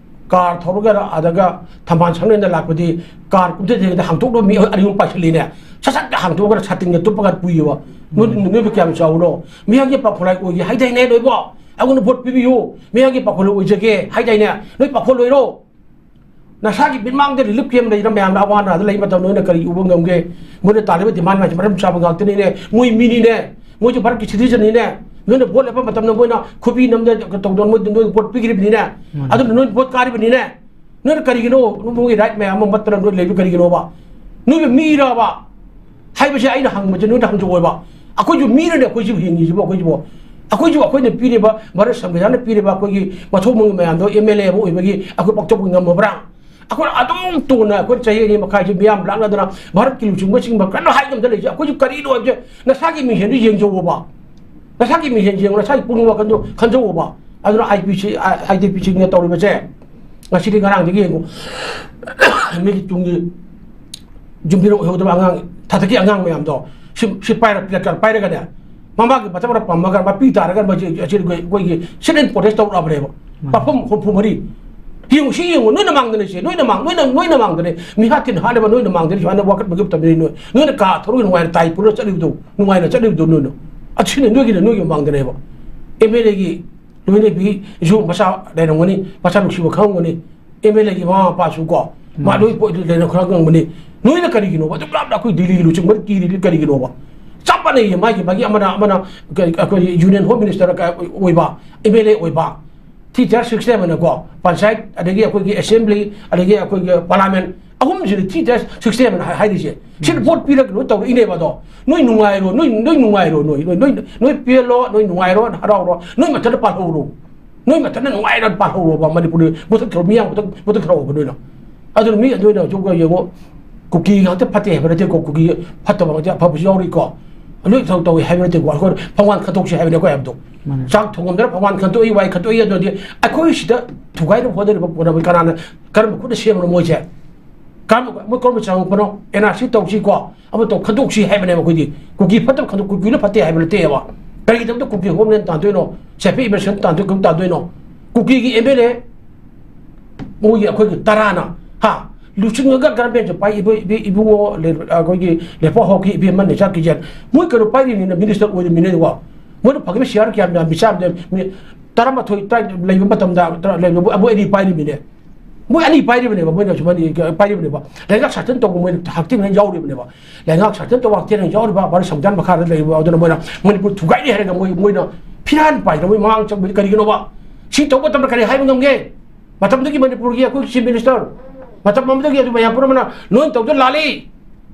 ꯀꯥꯔ ꯊꯧꯔꯒ ꯑꯗꯒ ꯊꯝꯕꯥꯜ ꯁꯪꯅꯗ ꯂꯥꯛꯄꯗꯤ, ꯀꯥꯔ ꯀꯨꯝꯊꯗ꯭ꯔꯤꯉꯩꯗ ꯍꯥꯡꯇꯣꯛꯅꯕ ꯃꯤ ꯑꯅꯤ ꯑꯍꯨꯝ ꯄꯥꯏꯁꯤꯜꯂꯤꯅꯦ꯫ ꯁꯠ ꯁꯠ ꯍꯥꯡꯇꯣꯛꯑꯒ ꯁꯥꯇꯤꯟꯒ ꯇꯨꯞꯄꯒ ꯄꯨꯏꯌꯦꯕ꯫ ꯅꯣꯏ, ꯅꯣꯏꯕꯨ ꯀꯌꯥꯝ ꯆꯥꯎꯕꯅꯣ? ꯃꯤꯌꯥꯝꯒꯤ ꯄꯥꯈꯣꯜꯂꯥꯏ ꯑꯣꯏꯒꯦ ꯍꯥꯏꯗꯥꯏꯅꯦ ꯅꯣꯏꯕꯣ? ꯑꯩꯉꯣꯟꯗ ꯚꯣꯠ ꯄꯤꯕꯤꯌꯨ, ꯃꯤꯌꯥꯝꯒꯤ ꯄꯥꯈꯣꯜꯂꯣꯏ ꯑꯣꯏꯖꯒꯦ ꯍꯥꯏꯗꯥꯏꯅꯦ? ꯅꯣꯏ ꯄꯥꯈꯣꯜꯂꯣꯏꯔꯣ? ꯅꯁꯥꯒꯤ ꯃꯤꯠꯃꯥꯡꯗ ꯔꯤꯂꯤꯐ ꯀꯦꯝ ꯂꯩꯗꯅ ꯃꯌꯥꯝꯅ ꯑꯋꯥ ꯑꯅꯥꯗ ꯂꯩ ꯃꯇꯝꯗ ꯅꯣꯏꯅ ꯀꯔꯤ ꯎꯕ ꯉꯝꯒꯦ? ꯃꯣꯏꯅ ꯇꯥꯜꯂꯤꯕ ꯗꯤꯃꯥꯟ ꯃꯌꯥꯝꯁꯦ ꯃꯔꯝ ꯆꯥꯕ ꯉꯥꯛꯇꯅꯤꯅꯦ꯫ ꯃꯣꯏ ꯃꯤꯅꯤꯅꯦ꯫ ꯃꯣꯏꯁꯨ ꯚꯥꯔꯠꯀꯤ ꯁꯤꯇꯤꯖꯟꯅꯤꯅꯦ꯫ ꯅꯣꯏꯅ ꯚꯣꯠ ꯂꯦꯞꯄ ꯃꯇꯝꯗ ꯃꯣꯏꯅ ꯈꯨꯕꯤ ꯅꯝꯗ ꯇꯧꯗꯅ ꯃꯣꯏ ꯅꯣꯏ ꯚꯣꯠ ꯄꯤꯈ꯭ꯔꯤꯕꯅꯤꯅꯦ꯫ ꯃꯥꯅꯤ꯫ ꯑꯗꯨꯅ ꯅꯣꯏ ꯚꯣꯠ ꯀꯥꯔꯤꯕꯅꯤꯅꯦ꯫ ꯅꯣꯏꯅ ꯀꯔꯤꯒꯤꯅꯣ ꯅꯣꯏꯒꯤ ꯔꯥꯏꯠ ꯃꯌꯥꯝ ꯑꯃ ꯃꯠꯇꯅ ꯅꯣꯏ ꯂꯩꯕ ꯀꯔꯤꯒꯤꯅꯣꯕ? ꯅꯣꯏꯕꯨ ꯃꯤꯔꯕ ꯍꯥꯏꯕꯁꯦ ꯑꯩꯅ ꯍꯪꯕꯁꯦ ꯅꯣꯏꯅ ꯍꯪꯖꯧꯑꯣꯏꯕ꯫ ꯑꯩꯈꯣꯏꯁꯨ ꯃꯤꯔꯅꯦ ꯑꯩꯈꯣꯏꯁꯤꯕꯨ ꯍꯤꯡꯉꯤꯁꯤꯕꯨ ꯑꯩꯈꯣꯏꯁꯤꯕꯨ꯫ ꯑꯩꯈꯣꯏꯁꯨ ꯑꯩꯈꯣꯏꯅ ꯄꯤꯔꯤꯕ ꯚꯥꯔꯠ ꯁꯪꯕꯤꯙꯥꯟꯅ ꯄꯤꯔꯤꯕ ꯑꯩꯈꯣꯏꯒꯤ ꯃꯊꯧ ꯃꯉꯝ ꯃꯌꯥꯝꯗꯣ ꯑꯦꯝ ꯑꯦꯜ ꯑꯦ ꯑꯃ ꯑꯣꯏꯕꯒꯤ ꯑꯩꯈꯣꯏ ꯄꯥꯡꯊꯣꯛꯄ ꯉꯝꯃꯕ꯭ꯔꯥ? ꯑꯩꯈꯣꯏꯅ ꯑꯗꯨꯝ ꯇꯣꯟꯅ ꯑꯩꯈꯣꯏ ꯆꯍꯤ ꯑꯅꯤ ꯃꯈꯥꯏꯁꯤ ꯃꯤꯌꯥꯝ ꯂꯥꯛꯅꯗꯅ ꯚꯥꯔꯠꯀꯤ ꯂꯨꯆꯤꯡꯕꯁꯤꯡꯕ ꯀꯟꯅ ꯍꯥꯏ ꯉꯝꯗ ꯂꯩꯁꯦ ꯑꯩꯈꯣꯏꯁꯨ ꯀꯔꯤꯅꯣ ꯍꯥꯏꯕꯁꯦ ꯅꯁꯥꯒꯤ ꯃꯤꯡꯁꯦꯟꯗꯨ ꯌꯦꯡꯖꯧꯑꯣꯕ꯫ ꯅꯁꯥꯒꯤ ꯃꯤꯡꯁꯦꯟ ꯌꯦꯡꯉꯨ, ꯅꯁꯥꯒꯤ ꯄꯨꯛꯅꯤꯡ ꯋꯥꯈꯜꯗꯣ ꯈꯟꯖꯧꯑꯣꯕ꯫ ꯑꯗꯨꯅ ꯑꯥꯏ ꯄꯤ ꯁꯤ, ꯑꯥꯏ ꯗꯤ ꯄꯤ ꯁꯤꯅ ꯇꯧꯔꯤꯕꯁꯦ ꯉꯁꯤꯗꯤ ꯉꯔꯥꯡꯗꯒꯤ ꯌꯦꯡꯉꯨ꯫ ꯃꯤꯒꯤ ꯇꯨꯡꯒꯤ ꯌꯨꯝꯕꯤꯔꯦꯟ ꯑꯣꯏꯍꯧꯗꯕ ꯑꯉꯥꯡ, ꯊꯥꯗꯛꯀꯤ ꯑꯉꯥꯡ ꯃꯌꯥꯝꯗꯣ ꯁꯤ, ꯁꯤ ꯄꯥꯏꯔ, ꯄ꯭ꯂꯦꯀꯥꯔ ꯄꯥꯏꯔꯒꯅꯦ, ꯃꯃꯥꯒꯤ ꯃꯊꯛ ꯃꯔꯛ ꯄꯝꯃꯒ ꯃꯄꯤ ꯇꯥꯔꯒ ꯃꯁꯤ, ꯑꯁꯤ ꯑꯩꯈꯣꯏ, ꯑꯩꯈꯣꯏꯒꯤ sit-in protest ꯇꯧꯔꯛꯑꯕꯅꯦꯕ꯫ ꯎꯝ꯫ ꯃꯐꯝ ꯍꯨꯝꯐꯨ ꯃꯔꯤ꯫ ꯌꯦꯡꯉꯨ, ꯁꯤ ꯌꯦꯡꯉꯨ, ꯅꯣꯏꯅ ꯃꯥꯡꯗꯅꯦ ꯁꯤ, ꯅꯣꯏꯅ ꯃꯥꯡ-, ꯅꯣꯏꯅ, ꯅꯣꯏꯅ ꯃꯥꯡꯗꯅꯦ꯫ ꯃꯤꯍꯥꯠ ꯊꯤꯟ ꯍꯥꯠꯂꯦꯕ, ꯅꯣꯏꯅ ꯃꯥꯡꯗꯅꯦ꯫ ꯁꯨꯃꯥꯏꯅ ꯋꯥꯀꯠꯄꯒꯤ ꯃꯇꯝꯗꯅꯤ ꯅꯣꯏ, ꯅꯣꯏꯅ ꯀꯥ ꯊꯧꯔꯒ ꯅꯨꯡꯉꯥꯏꯅ ꯇꯥꯏ ꯄꯨꯔꯒ ꯆꯠꯂꯤꯕꯗꯣ, ꯅꯨꯡꯉꯥꯏꯅ ꯆꯠꯂꯤꯕꯗꯣ ꯅꯣꯏꯅ꯫ ꯑꯁꯤꯅ ꯅꯣꯏꯒꯤꯅ ꯅꯣꯏꯒꯤ ꯃꯥꯡꯗꯅꯦꯕ꯫ ꯑꯦꯝ ꯑꯦꯜ ꯑꯦꯒꯤ ꯂꯣꯏꯅꯕꯤꯁꯨ ꯃꯆꯥ ꯂꯩꯔꯝꯒꯅꯤ, ꯃꯆꯥ ꯅꯨꯡꯁꯤꯕ ꯈꯪꯉꯝꯒꯅꯤ꯫ ꯑꯦꯝ ꯑꯦꯜ ꯑꯦꯒꯤ ꯃꯃꯥ ꯃꯄꯥꯁꯨ ꯀꯣ, ꯃꯥ ꯎꯝ꯫ ꯂꯣꯏ ꯄꯣ-, ꯂꯩꯅ ꯈꯔ ꯉꯝꯒꯅꯤ꯫ ꯅꯣꯏꯅ ꯀꯔꯤꯒꯤꯅꯣꯕ? ꯑꯗꯨꯛ ꯌꯥꯝꯅ ꯑꯩꯈꯣꯏ ꯗꯤꯜꯂꯤꯒꯤ ꯂꯨꯆꯤꯡꯕ ꯀꯤꯔꯤꯗꯤ ꯀꯔꯤꯒꯤꯅꯣꯕ? ꯆꯞ ꯃꯥꯟꯅꯩꯌꯦ꯫ ꯃꯥꯒꯤ, ꯃꯥꯒꯤ ꯑꯃꯅ, ꯑꯃꯅ ꯀ-, ꯑꯩꯈꯣꯏꯒꯤ ꯌꯨꯅꯤꯌꯟ ꯍꯣꯝ ꯃꯤꯅꯤꯁꯇꯔ ꯀ-, ꯑꯣꯏꯕ, ꯑꯦꯝ ꯑꯦꯜ ꯑꯦ ꯑꯣꯏꯕ, ꯊ꯭ꯔꯤ ꯇꯤꯌꯔ ꯁꯤꯁꯇꯦꯝ ꯑꯅꯀꯣ, ꯄꯟꯆꯥꯌꯠ, ꯑꯗꯒꯤ ꯑꯩꯈꯣꯏꯒꯤ ꯑꯦꯁꯦꯝꯕ꯭ꯂꯤ, ꯑꯗꯒꯤ ꯑꯩꯈꯣꯏꯒꯤ ꯄꯥꯔꯂꯥꯃꯦꯟ, ꯑꯍꯨꯝꯁꯤꯅ ꯊ꯭ꯔꯤ ꯇꯥꯏꯔ ꯁꯤꯁꯇꯦꯝ ꯍꯥꯏꯅ ꯍꯥꯏꯔꯤꯁꯦ꯫ ꯁꯤꯅ ꯚꯣꯠ ꯄꯤꯔꯒ ꯂꯣꯏ ꯇꯧꯔꯛꯏꯅꯦꯕ꯫ ꯑꯗꯣ ꯅꯣꯏ ꯅꯨꯡꯉꯥꯏꯔꯣ, ꯅꯣꯏ ꯅꯣꯏ ꯅꯨꯡꯉꯥꯏꯔꯣ, ꯅꯣꯏ ꯅꯣꯏ ꯅꯣꯏ ꯅꯣꯏ ꯄꯦꯜꯂꯣ, ꯅꯣꯏ ꯅꯨꯡꯉꯥꯏꯔꯣ, ꯍꯔꯥꯎꯔꯣ, ꯅꯣꯏ ꯃꯊꯟꯇ ꯄꯥꯜꯍꯧꯔꯣ, ꯅꯣꯏ ꯃꯊꯟꯇ ꯅꯨꯡꯉꯥꯏꯅ ꯄꯥꯜꯍꯧꯔꯣꯕ꯫ ꯃꯅꯤꯄꯨꯔꯗ ꯃꯨꯊꯠꯈ꯭ꯔꯣ, ꯃꯤꯌꯥꯝ ꯃꯨꯊꯠ ꯃꯨꯊꯠꯈ꯭ꯔꯣꯕ ꯅꯣꯏꯅ꯫ ꯑꯗꯨꯅ ꯃꯤ ꯑꯗꯨ ꯑꯣꯏꯅ ꯍꯧꯖꯤꯛ ꯌꯦꯡꯉꯣ, ꯀꯨꯀꯤ ꯉꯥꯛꯇ ꯐꯠꯇꯦ ꯍꯥꯏꯕ ꯅꯠꯇꯦꯀꯣ, ꯀꯨꯀꯤ ꯐꯠꯇꯕ ꯉꯥꯛꯇ ꯑꯐꯕꯁꯨ ꯌꯥꯎꯔꯤꯀꯣ꯫ ꯂꯣꯏ ꯇꯧ ꯇꯧꯏ ꯍꯥꯏꯕ ꯅꯠꯇꯦꯀꯣ꯫ ꯑꯩꯈꯣꯏ ꯐꯪꯐꯝ ꯈꯟꯗꯣꯛꯁꯤ ꯍꯥꯏꯕꯅꯤ ꯑꯩꯈꯣꯏ ꯍꯥꯏꯕꯗꯣ꯫ ꯃꯥꯅꯦ꯫ ꯆꯥꯛ ꯊꯣꯡꯉꯝꯗꯅ ꯐꯪꯐꯝ ꯈꯟꯗꯣꯛꯏ, ꯋꯥꯏ ꯈꯟꯗꯣꯛꯏ꯫ ꯑꯗꯨꯗꯤ ꯑꯩꯈꯣꯏ ꯁꯤꯗ ꯊꯨꯒꯥꯏꯅꯕ ꯍꯣꯠꯅꯔꯤꯕ ꯄꯣꯠ ꯑꯃ ꯀꯅꯥꯅ, ꯀꯔꯝꯕ ꯈꯨꯠꯅ ꯁꯦꯝꯕꯅꯣ ꯃꯣꯏꯁꯦ? ꯀꯔꯝꯕ, ꯃꯣꯏ ꯀꯔꯝꯕ ꯆꯪꯉꯛꯄꯅꯣ? ꯑꯦꯟ ꯑꯥꯔ ꯁꯤ ꯇꯧꯁꯤ ꯀꯣ, ꯑꯃ ꯇꯧ, ꯈꯟꯗꯣꯛꯁꯤ ꯍꯥꯏꯕꯅꯦꯕ ꯑꯩꯈꯣꯏꯗꯤ꯫ ꯀꯨꯀꯤ ꯐꯠꯇꯕ ꯈꯟꯗꯣꯛ, ꯀꯨꯀꯤꯅ ꯐꯠꯇꯦ ꯍꯥꯏꯕ ꯅꯠꯇꯦꯕ꯫ ꯀꯔꯤꯒꯤꯗꯃꯛꯇ ꯀꯨꯀꯤ ꯍꯣꯝꯂꯦꯟ ꯇꯥꯟꯗꯣꯏꯅꯣ? ꯁꯦꯐꯤ ꯏꯃꯔꯁꯟ ꯇꯥꯟꯗꯣꯏ, ꯀꯔꯝ ꯇꯥꯟꯗꯣꯏꯅꯣ? ꯀꯨꯀꯤꯒꯤ ꯑꯦꯝ ꯑꯦꯜ ꯑꯦ ꯃꯣꯏꯒꯤ ꯑꯩꯈꯣꯏꯒꯤ ꯇꯔꯥꯅ, ꯍꯥ, ꯂꯨꯆꯤꯡꯉꯒ ꯒꯔꯃꯦꯟꯁꯨ ꯄꯥꯏ, ꯏꯕꯨ-, ꯏꯕꯤ-, ꯏꯕꯨꯡꯉꯣ ꯂꯩ-, ꯑꯩꯈꯣꯏꯒꯤ ꯂꯦꯄꯥ ꯍꯣꯀꯤ ꯏꯕꯦꯝꯃ ꯅꯦꯆꯥ ꯀꯤꯖꯦꯟ꯫ ꯃꯣꯏ ꯀꯩꯅꯣ ꯄꯥꯏꯔꯤꯅꯤꯅ, ꯃꯤꯅꯤꯁꯇꯔ ꯑꯣꯏꯔꯤꯃꯤꯅꯦꯀꯣ꯫ ꯃꯣꯏꯅ ꯐꯪꯉꯤꯕ ꯁꯤꯌꯥꯔ ꯀꯌꯥꯝ ꯌꯥꯝ ꯃꯤꯆꯥꯝꯗ ꯃꯤ ꯇꯔꯥꯃꯥꯊꯣꯏ ꯇꯔꯥ ꯂꯩꯕ ꯃꯇꯝꯗ, ꯇꯔꯥ ꯂꯩꯕ ꯃꯣꯏ ꯑꯅꯤ ꯄꯥꯏꯔꯤꯃꯤꯅꯦ꯫ ꯃꯣꯏ ꯑꯅꯤ ꯄꯥꯏꯔꯤꯕꯅꯦꯕ, ꯃꯣꯏꯅ ꯁꯨꯃꯥꯏꯅ ꯄꯥꯏꯔꯤꯕꯅꯦꯕ꯫ ꯂꯩꯉꯥꯛ ꯁꯥꯁꯟ ꯇꯧꯕ ꯃꯣꯏꯅ ꯍꯛꯊꯦꯡꯅꯅ ꯌꯥꯎꯔꯤꯕꯅꯦꯕ꯫ ꯂꯩꯉꯥꯛ ꯁꯥꯁꯟ ꯇꯧꯕ ꯍꯛꯊꯦꯡꯅꯅ ꯌꯥꯎꯔꯤꯕ ꯚꯥꯔꯠ ꯁꯪꯕꯤꯙꯥꯟ ꯃꯈꯥꯗ ꯂꯩꯔꯤꯕ ꯑꯗꯨꯅ ꯃꯣꯏꯅ ꯃꯅꯤꯄꯨꯔ ꯊꯨꯒꯥꯏꯅꯤ ꯍꯥꯏꯔꯒ ꯃꯣꯏ, ꯃꯣꯏꯅ ꯐꯤꯔꯥꯟ ꯄꯥꯏꯗꯅ ꯃꯣꯏ ꯃꯃꯥꯡ ꯆꯪꯕꯗꯤ ꯀꯔꯤꯒꯤꯅꯣꯕ? ꯁꯤ ꯇꯧꯕ ꯃꯇꯝꯗ ꯀꯔꯤ ꯍꯥꯏꯕ ꯉꯝꯒꯦ? ꯃꯇꯝꯗꯨꯒꯤ ꯃꯅꯤꯄꯨꯔꯒꯤ ꯑꯩꯈꯣꯏ ꯆꯤꯐ ꯃꯤꯅꯤꯁꯇꯔ, ꯃꯇꯝ ꯑꯃꯗꯒꯤ ꯑꯗꯨ ꯃꯌꯥꯝ ꯄꯨꯝꯅꯃꯛꯅ ꯅꯣꯏꯅ ꯇꯧꯗꯣ ꯂꯥꯜꯂꯤ,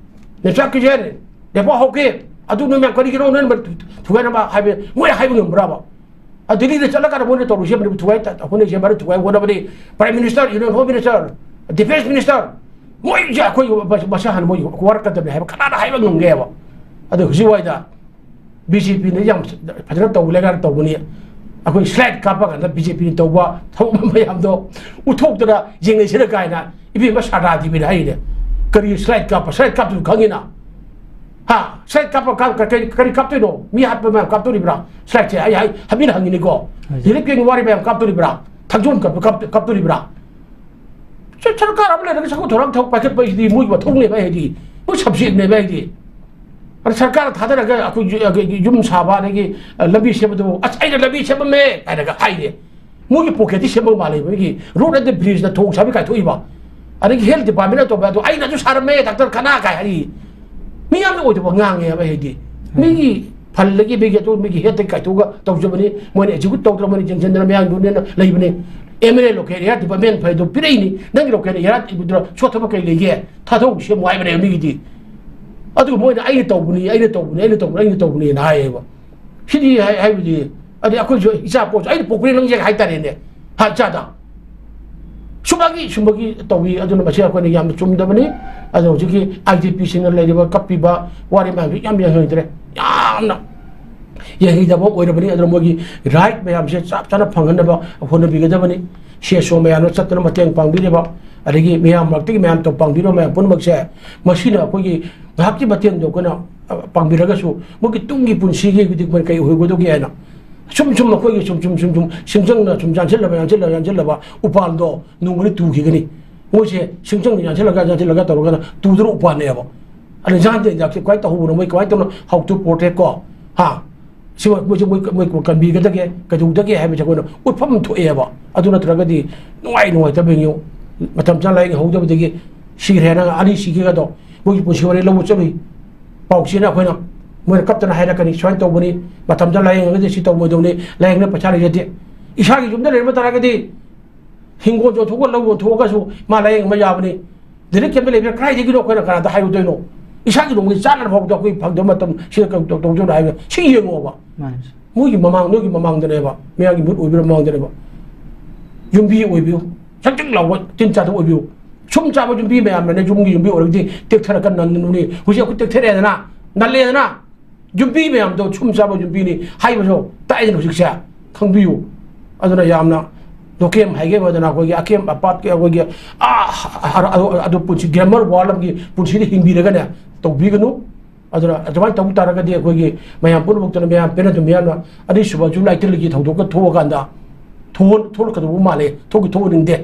ꯅꯦꯆꯥ ꯀꯤꯖꯦꯟ, ꯂꯦꯄꯥ ꯍꯧꯈꯤ, ꯑꯗꯨ ꯅꯣꯏ ꯃꯌꯥꯝ ꯀꯔꯤꯒꯤꯅꯣ ꯅꯣꯏꯅ ꯊꯨꯒꯥꯏꯅꯕ ꯍꯥꯏꯕ ꯃꯣꯏ ꯍꯥꯏꯕ ꯉꯝꯕ꯭ꯔꯕ? ꯑ, ꯗꯤꯜꯂꯤꯗ ꯆꯠꯂꯀꯥꯟꯗ ꯃꯣꯏꯅ ꯇꯧꯔꯤꯁꯦ ꯃꯅꯤꯄꯨꯔ ꯊꯨꯒꯥꯏ ꯇ-, ꯍꯣꯠꯅꯩꯁꯦ ꯃꯔꯨꯞ ꯊꯨꯒꯥꯏ ꯍꯣꯠꯅꯕꯅꯤ꯫ Prime Minister, Union Home Minister, Defence Minister, ꯃꯣꯏꯁꯦ ꯑꯩꯈꯣꯏ ꯃꯁ-, ꯃꯁꯥ ꯍꯥꯟꯅ ꯃꯣꯏ ꯋꯥꯔꯛꯀꯗꯕꯅꯤ ꯍꯥꯏꯕ ꯀꯅꯥꯅ ꯍꯥꯏꯕ ꯉꯝꯒꯦ ꯍꯥꯏꯕ? ꯑꯗꯣ ꯍꯧꯖꯤꯛ ꯋꯥꯏꯗ ꯕꯤ ꯖꯦ ꯄꯤꯅ ꯌꯥꯝ ꯐꯖꯅ ꯇꯧꯕ ꯂꯩꯀꯥꯏꯗ ꯇꯧꯕꯅꯤ꯫ ꯑꯩꯈꯣꯏ slide ꯀꯥꯞꯄ ꯀꯥꯟꯗ ꯕꯤ ꯖꯦ ꯄꯤꯅ ꯇꯧꯕ ꯊꯕꯛ ꯃꯌꯥꯝꯗꯣ ꯎꯠꯊꯣꯛꯇꯅ ꯌꯦꯡꯅꯁꯤꯔ ꯀꯥꯏꯅ ꯏꯕꯦꯝꯃ ꯁꯥꯔꯗꯥ ꯗꯦꯕꯤꯅ ꯍꯥꯏꯔꯤꯅꯦ꯫ ꯀꯔꯤ slide ꯀꯥꯞꯄ? Slide ꯀꯥꯞꯇꯨꯁꯨ ꯈꯪꯉꯤꯅ꯫ ꯍꯥ? Slide ꯀꯥꯞꯄ ꯀꯥꯞ-, ꯀꯔꯤ, ꯀꯔꯤ ꯀꯥꯞꯇꯣꯏꯅꯣ? ꯃꯤ ꯍꯥꯠꯄ ꯃꯌꯥꯝ ꯀꯥꯞꯇꯣꯔꯤꯕ꯭ꯔꯥ? Slide ꯁꯦ ꯑꯩ ꯍꯥꯏ-, ꯍꯥꯏꯕꯤꯅ ꯍꯪꯉꯤꯅꯤꯀꯣ꯫ ꯍꯣꯏ꯫ Relief camp ꯋꯥꯔꯤ ꯃꯌꯥꯝ ꯀꯥꯞꯇꯣꯔꯤꯕ꯭ꯔꯥ? ꯊꯥꯡꯖꯣꯟ ꯀꯥꯞꯄ ꯀꯥꯞ-, ꯀꯥꯞꯇꯣꯔꯤꯕ꯭ꯔꯥ? ꯁ-, ꯁꯔꯀꯥꯔ ꯑꯃ ꯂꯩꯔꯒ ꯁꯒꯣꯜ ꯊꯧꯔꯥꯡ ꯊꯧ ꯄꯥꯏꯈꯠꯄ ꯍꯥꯏꯁꯤꯗꯤ ꯃꯣꯏꯒꯤ ꯃꯊꯧꯅꯦꯕ ꯍꯥꯏꯗꯤ, ꯃꯣꯏ subject ꯅꯦꯕ ꯍꯥꯏꯗꯤ꯫ ꯑꯗ ꯁꯔꯀꯥꯔꯅ ꯊꯥꯗꯔꯒ ꯑꯩꯈꯣꯏ ꯌꯨ-, ꯑꯩꯈꯣꯏ ꯌꯨꯝ ꯁꯥꯕ ꯑꯗꯒꯤ, ꯑ, ꯂꯝꯕꯤ ꯁꯦꯝꯕꯗꯨꯕꯨ, "ꯑꯁ, ꯑꯩꯅ ꯂꯝꯕꯤ ꯁꯦꯝꯃꯝꯃꯦ" ꯍꯥꯏꯔꯒ ꯍꯥꯏꯔꯦ꯫ ꯃꯣꯏꯒꯤ pocket ꯇꯤ ꯁꯦꯝꯕ ꯃꯥꯜꯂꯦ, ꯃꯣꯏꯒꯤ road and bridge ꯅ ꯊꯣꯡ ꯁꯥꯕꯩ ꯀꯥꯏꯊꯣꯛꯏꯕ꯫ ꯑꯗꯒꯤ health department ꯅ ꯇꯧꯕ ꯑꯗꯣ, "ꯑꯩꯅꯁꯨ ꯁꯥꯔꯝꯃꯦ, ꯗꯥꯛꯇꯔ ꯈꯅꯥ" ꯀꯥꯏ ꯍꯥꯏꯔꯤ꯫ ꯃꯤ ꯌꯥꯝꯅ ꯑꯣꯏꯗꯕ ꯉꯥꯡꯉꯦꯕ ꯑꯩꯗꯤ꯫ ꯃꯤꯒꯤ ꯐꯜꯗꯒꯤ, ꯃꯤꯒꯤ ꯑꯗꯨ, ꯃꯤꯒꯤ head ꯇꯒꯤ ꯀꯥꯏꯊꯣꯛꯑꯒ ꯇꯧꯖꯕꯅꯤ꯫ ꯃꯣꯏꯅ execute ꯇꯧꯗ꯭ꯔꯕꯅꯤ, ꯌꯦꯡꯁꯤꯟꯗꯅ ꯃꯌꯥꯝꯗꯨꯅꯦꯅ ꯂꯩꯕꯅꯤ꯫ M L A local area department ꯐꯩꯗꯣ ꯄꯤꯔꯛꯏꯅꯤ, ꯅꯪꯒꯤ ꯂꯣꯀꯦꯜ ꯑꯦꯔꯤꯌꯥ ꯗꯤꯄꯥꯔꯠꯃꯦꯟꯗꯨꯗ ꯁꯣꯠꯊꯕ ꯀꯩ ꯂꯩꯒꯦ? ꯊꯥꯗꯣꯛ ꯁꯦꯝꯃꯨ ꯍꯥꯏꯕꯅꯦꯕ ꯃꯤꯒꯤꯗꯤ꯫ ꯑꯗꯨꯒ ꯃꯣꯏꯅ "ꯑꯩꯅ ꯇꯧꯕꯅꯤ, ꯑꯩꯅ ꯇꯧꯕꯅꯤ, ꯑꯩꯅ ꯇꯧꯕꯅꯤ, ꯑꯩꯅ ꯇꯧꯕꯅꯤꯅ" ꯍꯥꯏꯌꯦꯕ꯫ ꯁꯤꯗꯤ ꯍꯥꯏ-, ꯍꯥꯏꯕꯗꯤ, ꯑꯗꯩ ꯑꯩꯈꯣꯏꯁꯨ ꯏꯆꯥ ꯄꯣꯠꯁꯨ ꯑꯩꯅ ꯄꯣꯛꯄꯅꯤ ꯅꯪꯁꯦ ꯍꯥꯏꯇꯥꯔꯦꯅꯦ, ꯍꯥ, ꯏꯆꯥꯗ꯫ ꯁꯨꯝꯕꯒꯤ, ꯁꯨꯝꯕꯒꯤ ꯇꯧꯏ꯫ ꯑꯗꯨꯅ ꯃꯁꯤ ꯑꯩꯈꯣꯏꯅ ꯌꯥꯝꯅ ꯆꯨꯝꯗꯕꯅꯤ꯫ ꯑꯗꯣ ꯍꯧꯖꯤꯛꯀꯤ ꯑꯥꯏ ꯗꯤ ꯄꯤꯁꯤꯡꯅ ꯂꯩꯔꯤꯕ ꯀꯞꯄꯤꯕ ꯋꯥꯔꯤ ꯃꯌꯥꯝꯁꯤ ꯌꯥꯝ ꯌꯦꯡꯍꯟꯅꯤꯡꯗ꯭ꯔꯦ, ꯌꯥꯝꯅ ꯌꯦꯡꯍꯩꯗꯕ ꯑꯣꯏꯔꯕꯅꯤ꯫ ꯑꯗꯨꯅ ꯃꯣꯏꯒꯤ ꯔꯥꯏꯠ ꯃꯌꯥꯝꯁꯦ ꯆꯞ ꯆꯥꯅ ꯐꯪꯍꯟꯅꯕ ꯍꯣꯠꯅꯕꯤꯒꯗꯕꯅꯤ꯫ ꯁꯤ ꯑꯦꯁ ꯑꯣ ꯃꯌꯥꯝꯅ ꯆꯠꯇꯨꯅ ꯃꯇꯦꯡ ꯄꯥꯡꯕꯤꯔꯤꯕ, ꯑꯗꯒꯤ ꯃꯤꯌꯥꯝ ꯃꯔꯛꯇꯒꯤ ꯃꯌꯥꯝ ꯇꯧ-, ꯄꯥꯡꯕꯤꯔꯤꯕ ꯃꯌꯥꯝ ꯄꯨꯝꯅꯃꯛꯁꯦ, ꯃꯁꯤꯅ ꯑꯩꯈꯣꯏꯒꯤ ꯉꯥꯏꯍꯥꯛꯀꯤ ꯃꯇꯦꯡꯗꯣ ꯑꯩꯈꯣꯏꯅ, ꯑ, ꯄꯥꯡꯕꯤꯔꯒꯁꯨ, ꯃꯣꯏꯒꯤ ꯇꯨꯡꯒꯤ ꯄꯨꯟꯁꯤꯒꯤ ꯍꯧꯖꯤꯛ ꯃꯣꯏ ꯀꯩ ꯑꯣꯏꯒꯗꯧꯒꯦ ꯍꯥꯏꯅ ꯁꯨꯝ, ꯁꯨꯝ ꯑꯩꯈꯣꯏꯒꯤ ꯁꯨꯝ, ꯁꯨꯝ, ꯁꯨꯝ, ꯁꯨꯝ ꯁꯤꯡꯆꯪꯅ ꯁꯨꯝ ꯌꯥꯟꯁꯤꯜꯂꯕ, ꯌꯥꯟꯁꯤꯜꯂꯕ, ꯌꯥꯟꯁꯤꯜꯂꯕ ꯎꯄꯥꯜꯗꯣ ꯅꯣꯡꯃꯗꯤ ꯇꯨꯈꯤꯒꯅꯤ꯫ ꯃꯣꯏꯁꯦ ꯁꯤꯡꯆꯪꯅ ꯌꯥꯟꯁꯤꯜꯂꯒ, ꯌꯥꯟꯁꯤꯜꯂꯒ ꯇꯧꯔꯒꯅ ꯇꯨꯗꯅ ꯎꯄꯥꯜꯅꯦꯕ꯫ ꯑꯗ ꯌꯥꯟꯗꯦ, ꯌꯥꯟꯗꯦ, ꯀꯃꯥꯏꯅ ꯇꯧꯍꯧꯕꯅꯣ, ꯃꯣꯏ ꯀꯃꯥꯏꯅ ꯇꯧꯅ how to protect ꯀꯣ? ꯍꯥ? ꯁꯤ ꯃꯣꯏ, ꯃꯣꯏꯁꯦ ꯃꯣꯏ, ꯃꯣꯏ ꯀꯟꯕꯤꯒꯗꯒꯦ, ꯀꯩꯗꯧꯗꯒꯦ ꯍꯥꯏꯕꯁꯦ ꯑꯩꯈꯣꯏꯅ ꯎꯠꯐꯝ ꯊꯣꯛꯑꯦꯕ꯫ ꯑꯗꯨ ꯅꯠꯇ꯭ꯔꯒꯗꯤ ꯅꯨꯡꯉꯥꯏ ꯅꯨꯡꯉꯥꯏꯇꯕ ꯌꯦꯡꯉꯨ꯫ ꯃꯇꯝ ꯆꯥꯅ ꯂꯥꯏꯌꯦꯡ ꯍꯧꯗꯕꯗꯒꯤ ꯁꯤꯈ꯭ꯔꯦꯅ ꯑꯅꯤ ꯁꯤꯈꯤꯒꯗꯣ, ꯃꯣꯏꯒꯤ ꯄꯨꯟꯁꯤ ꯋꯥꯔꯤ ꯂꯧꯕ ꯆꯠꯂꯨꯏ꯫ ꯄꯥꯎꯆꯦꯅ ꯑꯩꯈꯣꯏꯅ, ꯃꯣꯏꯅ ꯀꯞꯇꯅ ꯍꯥꯏꯔꯛꯀꯅꯤ, "ꯁꯨꯃꯥꯏꯅ ꯇꯧꯕꯅꯤ, ꯃꯇꯝꯗ ꯂꯥꯏꯌꯦꯡꯉꯒꯗꯤ ꯁꯤ ꯇꯧꯕ ꯃꯣꯏꯗꯧꯅꯤ, ꯂꯥꯏꯌꯦꯡꯅ ꯄꯩꯁꯥ ꯂꯩꯖꯗꯦ"꯫ ꯏꯁꯥꯒꯤ ꯌꯨꯝꯗ ꯂꯩꯔꯝꯕ ꯇꯥꯔꯒꯗꯤ ꯍꯤꯡꯒꯣꯜ ꯌꯣꯟꯊꯣꯛꯑꯒ, ꯂꯧ ꯌꯣꯟꯊꯣꯛꯑꯒꯁꯨ ꯃꯥ ꯂꯥꯏꯌꯦꯡꯕ ꯌꯥꯕꯅꯤ꯫ ꯗꯥꯏꯔꯦꯛ ꯀꯦꯝꯞꯇ ꯂꯩꯕꯅ ꯀꯗꯥꯏꯗꯒꯤꯅꯣ ꯑꯩꯈꯣꯏꯅ ꯀꯅꯥꯗ ꯍꯥꯏꯔꯨꯗꯣꯏꯅꯣ? ꯏꯁꯥꯒꯤ ꯅꯣꯡꯃꯒꯤ ꯆꯥꯅꯕ ꯐꯥꯎꯕꯗ ꯑꯩꯈꯣꯏ ꯐꯪꯗꯕ ꯃꯇꯝ ꯁꯤꯗ ꯀꯩ ꯇꯧ-, ꯇꯧꯗꯣꯏꯅꯣ ꯍꯥꯏꯕ ꯁꯤ ꯌꯦꯡꯉꯣꯕ꯫ ꯃꯥꯅꯦ꯫ ꯃꯣꯏꯒꯤ ꯃꯃꯥꯡ, ꯅꯣꯏꯒꯤ ꯃꯃꯥꯡꯗꯅꯦꯕ, ꯃꯌꯥꯝꯒꯤ ꯃꯤꯍꯨꯠ ꯑꯣꯏꯕꯤꯔ ꯃꯃꯥꯡꯗꯅꯦꯕ꯫ ꯌꯨꯝꯕꯤ ꯑꯣꯏꯕꯤꯌꯨ, ꯆꯛ ꯆꯛ ꯂꯥꯎꯕ ꯇꯤꯟ ꯆꯥꯗꯕ ꯑꯣꯏꯕꯤꯌꯨ꯫ ꯁꯨꯝ ꯆꯥꯕ ꯌꯨꯝꯕꯤ ꯃꯌꯥꯝꯅꯅꯦ ꯌꯨꯝꯒꯤ ꯌꯨꯝꯕꯤ ꯑꯣꯏꯔꯒꯗꯤ ꯇꯦꯛꯊꯔꯒ ꯅꯟꯅꯨꯅꯤ꯫ ꯍꯧꯖꯤꯛ ꯑꯩꯈꯣꯏ ꯇꯦꯛꯊꯔꯛꯑꯦꯗꯅ, ꯅꯜꯂꯦꯗꯅ, ꯌꯨꯝꯕꯤ ꯃꯌꯥꯝꯗꯣ ꯁꯨꯝ ꯆꯥꯕ ꯌꯨꯝꯕꯤꯅꯤ ꯍꯥꯏꯕꯁꯨ ꯇꯥꯛꯏꯗꯅ ꯍꯧꯖꯤꯛꯁꯦ꯫ ꯈꯪꯕꯤꯌꯨ꯫ ꯑꯗꯨꯅ ꯌꯥꯝꯅ ꯂꯣꯀꯦꯝ ꯍꯥꯏꯒꯦ ꯍꯥꯏꯗꯅ ꯑꯩꯈꯣꯏꯒꯤ ꯑꯀꯦꯝ ꯑꯄꯥꯠꯀꯤ ꯑꯩꯈꯣꯏꯒꯤ, ꯑꯥ, ꯑꯗꯨ, ꯑꯗꯨ ꯄꯨꯟꯁꯤ ꯒ꯭ꯔꯦꯃꯔ ꯋꯥꯔꯜ ꯑꯃꯒꯤ ꯄꯨꯟꯁꯤꯗ ꯍꯤꯡꯕꯤꯔꯒꯅꯦ ꯇꯧꯕꯤꯒꯅꯨ꯫ ꯑꯗꯨꯅ ꯑꯗꯨꯃꯥꯏꯅ ꯇꯧ ꯇꯥꯔꯒꯗꯤ ꯑꯩꯈꯣꯏꯒꯤ ꯃꯌꯥꯝ ꯄꯨꯝꯅꯃꯛꯇꯅ ꯃꯌꯥꯝ ꯄꯦꯟꯅꯗꯨꯅ ꯃꯌꯥꯝꯅ ꯑꯅꯤꯁꯨꯕ ꯖꯨꯂꯥꯏ ꯇꯔꯦꯠꯀꯤ ꯊꯧꯗꯣꯛꯀ ꯊꯣꯛꯑꯀꯥꯟꯗ ꯊꯣꯛꯍꯟ-, ꯊꯣꯛꯂꯛꯀꯗꯧꯕ ꯃꯥꯜꯂꯦ꯫ ꯊꯣꯛꯀꯤ ꯊꯣꯛꯍꯟꯅꯤꯡꯗꯦ꯫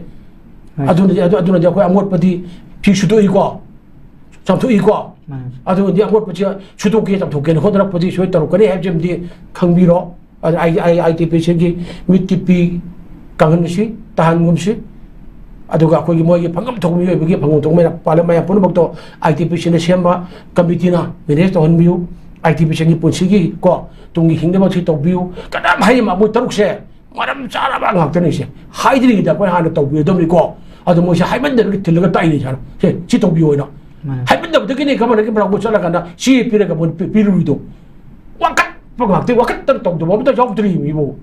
ꯍꯣꯏ꯫ ꯑꯗꯨꯅꯗꯤ, ꯑꯗꯨ, ꯑꯗꯨꯅꯗꯤ ꯑꯩꯈꯣꯏ ꯑꯃꯣꯠꯄꯗꯤ ꯐꯤ ꯁꯨꯗꯣꯛꯏꯀꯣ, ꯆꯥꯝꯊꯣꯛꯏꯀꯣ꯫ ꯃꯥꯅꯦ꯫ ꯑꯗꯨꯅꯗꯤ ꯑꯃꯣꯠꯄꯁꯦ ꯁꯨꯗꯣꯛꯀꯦ ꯆꯥꯝꯊꯣꯛꯀꯦꯅ ꯍꯣꯠꯅꯔꯛꯄꯗꯤ ꯁꯣꯏ ꯇꯧꯔꯛꯀꯅꯤ ꯍꯥꯏꯕꯁꯤꯃꯗꯤ ꯈꯪꯕꯤꯔꯣ꯫ ꯑꯗ ꯑꯥꯏ, ꯑꯥꯏ, ꯑꯥꯏ ꯇꯤ ꯄꯤ ꯁꯤꯒꯤ ꯃꯤꯠꯀꯤ ꯄꯤ ꯀꯪꯍꯟꯁꯤ, ꯇꯥꯍꯟꯒꯨꯝꯁꯤ꯫ ꯑꯗꯨꯒ ꯑꯩꯈꯣꯏꯒꯤ ꯃꯣꯏꯒꯤ ꯐꯪꯐꯝ ꯊꯣꯛꯄ ꯃꯤꯑꯣꯏꯕꯒꯤ ꯐꯪꯐꯝ ꯊꯣꯛꯄ ꯃꯌꯥꯝ, ꯄꯥꯜꯂꯤꯕ ꯃꯌꯥꯝ ꯄꯨꯝꯅꯃꯛꯇꯣ ꯑꯥꯏ ꯇꯤ ꯄꯤ ꯁꯤꯅ ꯁꯦꯝꯕ ꯀꯃꯤꯇꯤꯅ ꯃꯦꯅꯦꯖ ꯇꯧꯍꯟꯕꯤꯌꯨ꯫ ꯑꯥꯏ ꯇꯤ ꯄꯤ ꯁꯤꯒꯤ ꯄꯨꯟꯁꯤꯒꯤ ꯀꯣ, ꯇꯨꯡꯒꯤ ꯍꯤꯡꯅꯕꯁꯤ ꯇꯧꯕꯤꯌꯨ꯫ ꯀꯅꯥꯝ ꯍꯥꯏ ꯃꯣꯏ ꯇꯔꯨꯛꯁꯦ ꯃꯔꯝ ꯆꯥꯔꯕ ꯉꯥꯛꯇꯅꯤ ꯁꯦ꯫ ꯍꯥꯏꯗ꯭ꯔꯤꯉꯩꯗ ꯑꯩꯈꯣꯏ ꯍꯥꯟꯅ ꯇꯧꯕꯤꯒꯗꯕꯅꯤꯀꯣ꯫ ꯑꯗꯣ ꯃꯣꯏꯁꯦ ꯍꯥꯏꯃꯟꯗꯕꯒꯤ ꯊꯤꯜꯂꯒ ꯇꯥꯛꯏꯅꯦ ꯁꯥꯔ꯫ ꯁꯦ, ꯁꯤ ꯇꯧꯕꯤꯌꯣ ꯍꯥꯏꯅ꯫ ꯃꯥꯅꯦ꯫ ꯍꯥꯏꯃꯟꯗꯕꯗꯒꯤꯅꯦ ꯈꯪꯕ꯭ꯔꯥ, ꯅꯪꯒꯤ ꯃꯅꯥꯛꯇ ꯆꯠꯂꯀꯥꯟꯗ ꯁꯤ ꯄꯤꯔꯒ ꯃꯣꯏ ꯄꯤ-, ꯄꯤꯔꯨꯔꯤꯗꯣ꯫ ꯋꯥꯀꯠꯄ ꯉꯥꯛꯇ, ꯋꯥꯀꯠꯇꯅ ꯇꯧꯗꯕ ꯑꯝꯇ ꯌꯥꯎꯗ꯭ꯔꯤ ꯃꯤꯕꯨ꯫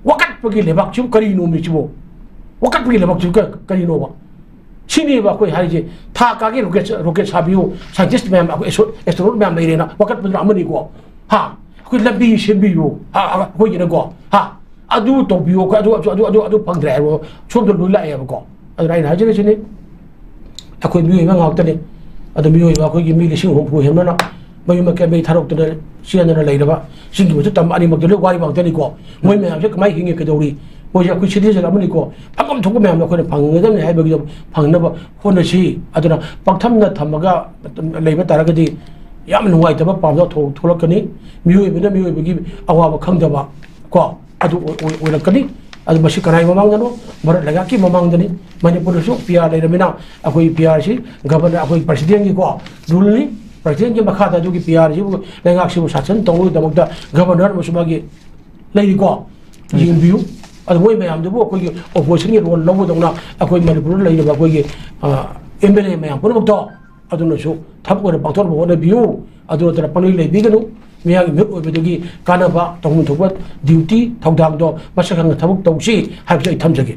ꯋꯥꯀꯠꯄꯒꯤ ꯂꯩꯕꯥꯛꯁꯤꯕꯨ ꯀꯔꯤꯅꯣ ꯃꯤꯁꯤꯕꯨ? ꯋꯥꯀꯠꯄꯒꯤ ꯂꯩꯕꯥꯛꯁꯤꯕꯨ ꯀ-, ꯀꯔꯤꯅꯣꯕ? ꯁꯤꯅꯦꯕ ꯑꯩꯈꯣꯏ ꯍꯥꯏꯔꯤꯁꯦ꯫ ꯊꯥ ꯀꯥꯒꯦ rocket, rocket ꯁꯥꯕꯤꯌꯨ, scientist ꯃꯌꯥꯝ, ꯑꯩꯈꯣꯏ ꯑꯦꯁꯣ-, astronaut ꯃꯌꯥꯝ ꯂꯩꯔꯦꯅ ꯋꯥꯀꯠꯄꯗꯨꯅ ꯑꯃꯅꯤꯀꯣ꯫ ꯍꯥ? ꯑꯩꯈꯣꯏ ꯂꯝꯕꯤ ꯁꯦꯝꯕꯤꯌꯨ꯫ ꯍꯥ? ꯑꯩꯈꯣꯏꯒꯤꯅꯀꯣ꯫ ꯍꯥ? ꯑꯗꯨ ꯇꯧꯕꯤꯌꯨ, ꯑꯩꯈꯣꯏ ꯑꯗꯨ, ꯑꯗꯨ, ꯑꯗꯨ, ꯑꯗꯨ, ꯑꯗꯨ ꯐꯪꯗ꯭ꯔꯦ ꯍꯥꯏꯕ ꯁꯣꯝꯗ ꯂꯣꯏ ꯂꯥꯛꯑꯦꯕꯀꯣ꯫ ꯑꯗꯨꯅ ꯑꯩꯅ ꯍꯥꯏꯖꯔꯤꯁꯤꯅꯤ, ꯑꯩꯈꯣꯏ ꯃꯤꯑꯣꯏꯕ ꯉꯥꯛꯇꯅꯤ꯫ ꯑꯗꯣ ꯃꯤꯑꯣꯏꯕ ꯑꯩꯈꯣꯏꯒꯤ ꯃꯤ ꯂꯤꯁꯤꯡ ꯍꯨꯝꯐꯨ ꯍꯦꯟꯕꯅ ꯃꯌꯨꯝ ꯃꯀꯩ ꯃꯩ ꯊꯥꯗꯣꯛꯇꯅ ꯆꯦꯟꯗꯅ ꯂꯩꯔꯕ ꯆꯤꯡꯒꯤ ꯃꯆꯨ ꯇꯝꯕ ꯑꯅꯤꯃꯛꯇ ꯂꯣꯏ ꯋꯥꯔꯤꯕ ꯉꯥꯛꯇꯅꯤꯀꯣ꯫ ꯃꯣꯏ ꯃꯌꯥꯝꯁꯦ ꯀꯃꯥꯏꯅ ꯍꯤꯡꯉꯤ, ꯀꯩꯗꯧꯔꯤ? ꯃꯣꯏꯁꯦ ꯑꯩꯈꯣꯏ citizen ꯑꯃꯅꯤꯀꯣ꯫ ꯐꯪꯐꯝ ꯊꯣꯛꯄ ꯃꯌꯥꯝꯗꯣ ꯑꯩꯈꯣꯏꯅ ꯐꯪꯒꯗꯕꯅꯤ ꯍꯥꯏꯕꯒꯤꯗꯃꯛ ꯐꯪꯅꯕ ꯍꯣꯠꯅꯁꯤ꯫ ꯑꯗꯨꯅ ꯄꯥꯛꯊꯝꯅ ꯊꯝꯃꯒ ꯂꯩꯕ ꯇꯥꯔꯒꯗꯤ ꯌꯥꯝ ꯅꯨꯡꯉꯥꯏꯇꯕ ꯄꯥꯎꯗ ꯊꯣꯛ-, ꯊꯣꯛꯂꯛꯀꯅꯤ꯫ ꯃꯤꯑꯣꯏꯕꯅ ꯃꯤꯑꯣꯏꯕꯒꯤ ꯑꯋꯥꯕ ꯈꯪꯗꯕ ꯀꯣ, ꯑꯗꯨ ꯑꯣꯏ-, ꯑꯣꯏ-, ꯑꯣꯏꯔꯛꯀꯅꯤ꯫ ꯑꯗꯨ ꯃꯁꯤ ꯀꯅꯥꯒꯤ ꯃꯃꯥꯡꯗꯅꯣ? ꯚꯥꯔꯠ ꯂꯩꯉꯥꯛꯀꯤ ꯃꯃꯥꯡꯗꯅꯤ꯫ ꯃꯅꯤꯄꯨꯔꯗꯁꯨ P R ꯂꯩꯔꯃꯤꯅ ꯑꯩꯈꯣꯏ P R ꯁꯤ governor, ꯑꯩꯈꯣꯏ presidentꯒꯤꯀꯣ ruleꯅꯤ꯫ Presidentꯒꯤ ꯃꯈꯥꯗ ꯑꯗꯨꯒꯤ P R ꯁꯤꯕꯨ, ꯂꯩꯉꯥꯛꯁꯤꯕꯨ ꯁꯥꯁꯟ ꯇꯧꯅꯕꯒꯤꯗꯃꯛꯇ governor ꯑꯃꯁꯨ ꯃꯥꯒꯤ ꯂꯩꯔꯤꯀꯣ꯫ ꯌꯦꯡꯕꯤꯌꯨ꯫ ꯑꯗꯨ ꯃꯣꯏ ꯃꯌꯥꯝꯗꯨꯕꯨ ꯑꯩꯈꯣꯏꯒꯤ oppositionꯒꯤ role ꯂꯧꯕꯗꯧꯅ ꯑꯩꯈꯣꯏ ꯃꯅꯤꯄꯨꯔꯗ ꯂꯩꯔꯤꯕ ꯑꯩꯈꯣꯏꯒꯤ, ꯑ, M L A ꯃꯌꯥꯝ ꯄꯨꯝꯅꯃꯛꯇꯣ ꯑꯗꯨꯅꯁꯨ ꯊꯕꯛ ꯑꯣꯏꯅ ꯄꯥꯡꯊꯣꯛꯅꯕ ꯍꯣꯠꯅꯕꯤꯌꯨ꯫ ꯑꯗꯨ ꯅꯠꯇꯅ ꯄꯪꯂꯩ ꯂꯩꯕꯤꯒꯅꯨ꯫ ꯃꯤꯌꯥꯝꯒꯤ ꯃꯤꯍꯨꯠ ꯑꯣꯏꯕꯗꯒꯤ ꯀꯥꯟꯅꯕ, ꯇꯧꯐꯝ ꯊꯣꯛꯄ duty, ꯊꯧꯗꯥꯡꯗꯣ ꯃꯁꯛ ꯈꯪꯅ ꯊꯕꯛ ꯇꯧꯁꯤ ꯍꯥꯏꯕꯁꯤ ꯑꯩ ꯊꯝꯖꯒꯦ꯫